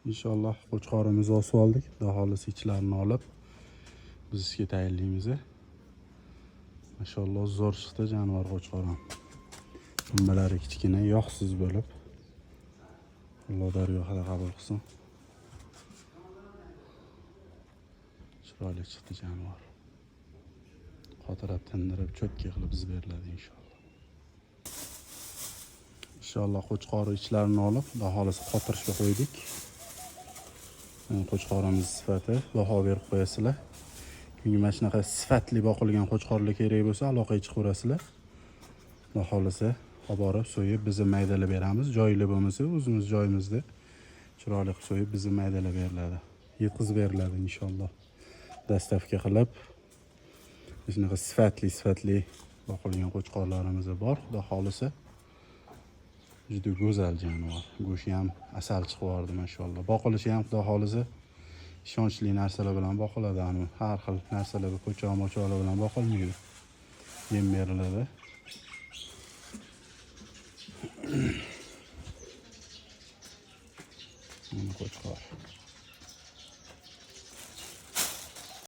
Inshaalloh qo'chqorimizni osib oldik. Xudo xohlasa ichlarini olib biz ishga tayyorlaymiz. Mashalloh, zo'r chiqdi jonivor qo'chqor ham. Dumbalari kichkina, yog'siz bo'lib. Alloh dargohida qabul qilsin. Chiroyli chiqdi jonivor. Qotirab tindirib, cho'tki qilib biz beriladi inshaalloh. Inshaalloh qo'chqor ichlarini olib, xudo xohlasa qotirishga qo'ydik. Qo'chqorimiz sifati baho berib qo'yasizlar. Kimga mana shunaqa sifatli boqilgan qo'chqorlar kerak bo'lsa, aloqaga chiqaverasizlar. Xudo xohlasa olib borib so'yib bizni maydalab beramiz. Joyli bo'lmasa o'zimiz joyimizda chiroyli qilib so'yib bizni maydalab beriladi. Yetkazib beriladi inshaalloh. Dastavka qilib shunaqa sifatli boqilgan qo'chqorlarimiz bor. Xudo xohlasa juda go'zal jonivor. Go'shti ham asal chiqib yubordi mashalloh. Boqilishi ham xudo xohlasa ishonchli narsalar bilan boqiladi. Ani har xil narsalar, po'choq mochoqlar bilan boqilmaydi. Yem beriladi. Mana qo'chqor.